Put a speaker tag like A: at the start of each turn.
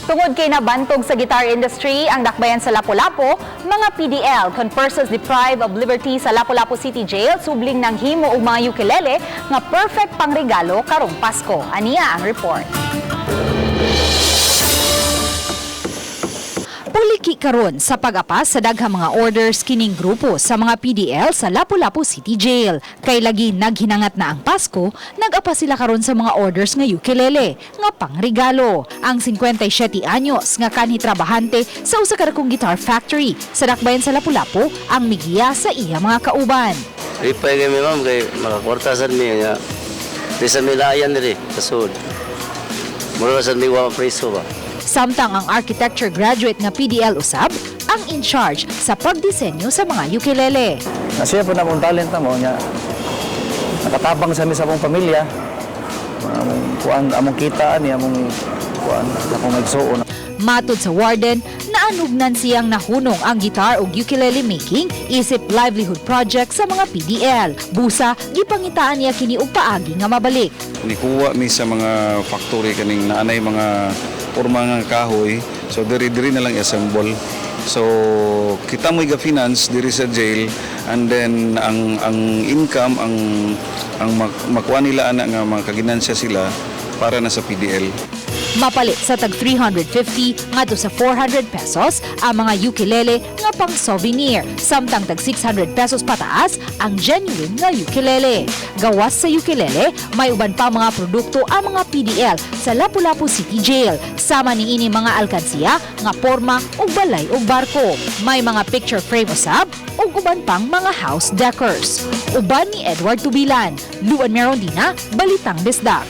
A: Tungod kay nabantog sa guitar industry ang dakbayan sa Lapu-Lapu, mga PDL, kon persons deprived of liberty sa Lapu-Lapu City Jail, subling nanghimo og mga ukulele nga perfect pangregalo karong Pasko. Aniya ang report. Puliki karon sa pag-apas sa daghang mga orders kining grupo sa mga PDL sa Lapu-Lapu City Jail. Kay lagi naghinangat na ang Pasko, nag-apas sila karon sa mga orders nga ukulele nga pangregalo. Ang 57 anyos nga kanhi trabahante sa usa ka dakong guitar factory sa dakbayan sa Lapu-Lapu ang migiya sa iya mga kauban.
B: Lipay kami, ma'am, kay makakwarta sad mi nga. Di sa milayan diri sa sud. Mura sad mi wa preso ba.
A: Samtang ang architecture graduate nga PDL usab ang in charge sa pagdisenyo sa mga ukulele.
C: Nasiya po na mong talent na mo niya. Nakatabang sa mi sa among pamilya. Among kuan, among kita ani, among kuan akong igsuon.
A: Matod sa warden, naanugnan siyang nahunong ang guitar ug ukulele making isip livelihood project sa mga PDL. Busa, gipangitaan niya kini og paagi nga mabalik.
D: Nikuha mi sa mga factory kaning naanay mga porma nga kahoy, so diri diri na lang i-assemble. So kita mo ga-finance diri sa jail and then ang income ang makuha nila ana nga mga kaginansya sila para na sa PDL.
A: Mapalit sa tag 350 ngadto sa 400 pesos ang mga ukulele nga pang souvenir, samtang tag 600 pesos pataas ang genuine nga ukulele. Gawas sa ukulele, may uban pa mga produkto ang mga PDL sa Lapu-Lapu City Jail. Sama niini mga alkansiya nga porma ug balay ug barko. May mga picture frame usab ug uban pang mga house decors. Uban ni Edward Tubilan, Luan Merondina, Balitang Bisdak.